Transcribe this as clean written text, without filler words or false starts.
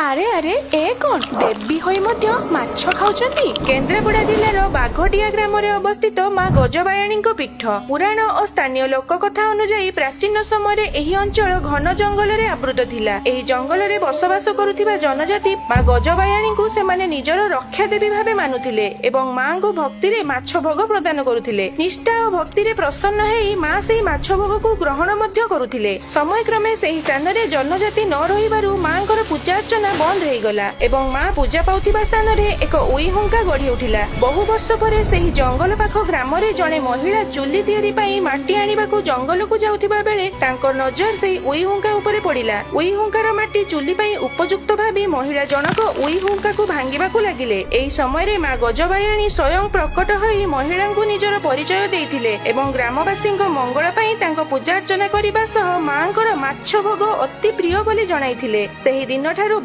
ଆରେ ଆରେ, ଏ କଣ? ଦେବୀ ହୋଇ ମଧ୍ୟ ମାଛ ଖାଉଛନ୍ତି? କେନ୍ଦ୍ରାପଡ଼ା ଜିଲ୍ଲାର ବାଘଡିଆ ଗ୍ରାମରେ ଅବସ୍ଥିତ ମା ଗଜବାୟାଣୀଙ୍କ ପୀଠ। ପୁରାଣ ଓ ସ୍ଥାନୀୟ ଲୋକକଥା ଅନୁଯାୟୀ ପ୍ରାଚୀନ ସମୟରେ ଏହି ଅଞ୍ଚଳ ଘନ ଜଙ୍ଗଲରେ ଆବୃତ ଥିଲା। ଏହି ଜଙ୍ଗଲରେ ବସବାସ କରୁଥିବା ଜନଜାତି ମା ଗଜବାୟାଣୀଙ୍କୁ ସେମାନେ ନିଜର ରକ୍ଷା ଦେବୀ ଭାବେ ମାନୁଥିଲେ ଏବଂ ମାଙ୍କୁ ଭକ୍ତିରେ ମାଛ ଭୋଗ ପ୍ରଦାନ କରୁଥିଲେ। ନିଷ୍ଠା ଓ ଭକ୍ତିରେ ପ୍ରସନ୍ନ ହେଇ ମା ସେହି ମାଛ ଭୋଗକୁ ଗ୍ରହଣ ମଧ୍ୟ କରୁଥିଲେ। ସମୟକ୍ରମେ ସେହି ସ୍ଥାନରେ ଜନଜାତି ନ ରହିବାରୁ ମାଙ୍କର ପୂଜା ଅର୍ଚ୍ଚନା ବନ୍ଦ ହେଇଗଲା ଏବଂ ମା ପୂଜା ପାଉଥିବା ସ୍ଥାନରେ ଏକ ଉଇ ହୁଙ୍କା ଗଢି ଉଠିଲା। ବହୁ ବର୍ଷ ପରେ ସେହି ଜଙ୍ଗଲ ପାଖ ଗ୍ରାମରେ ଜଣେ ମହିଳା ଚୁଲି ତିଆରି ପାଇଁ ମାଟି ଆଣିବାକୁ ଜଙ୍ଗଲକୁ ଯାଉଥିବା ବେଳେ ତାଙ୍କ ନଜର ସେହି ଉଇ ହୁଙ୍କା ଉପରେ ପଡିଲା। ଉଇ ହୁଙ୍କାର ମାଟି ଚୁଲି ପାଇଁ ଉପଯୁକ୍ତ ଭାବି ମହିଳା ଜଣକ ଉଇ ହୁଙ୍କାକୁ ଭାଙ୍ଗିବାକୁ ଲାଗିଲେ। ଏହି ସମୟରେ ମା ଗଜବାୟାଣୀ ସ୍ୱୟଂ ପ୍ରକଟ ହୋଇ ମହିଳାଙ୍କୁ ନିଜର ପରିଚୟ ଦେଇଥିଲେ ଏବଂ ଗ୍ରାମବାସୀଙ୍କ ମଙ୍ଗଳ ପାଇଁ ତାଙ୍କ ପୂଜା ଅର୍ଚ୍ଚନା କରିବା ସହ ମାଙ୍କର ମାଛ ଭୋଗ ଅତି ପ୍ରିୟ ବୋଲି ଜଣାଇଥିଲେ। ସେହି ଦିନଠାରୁ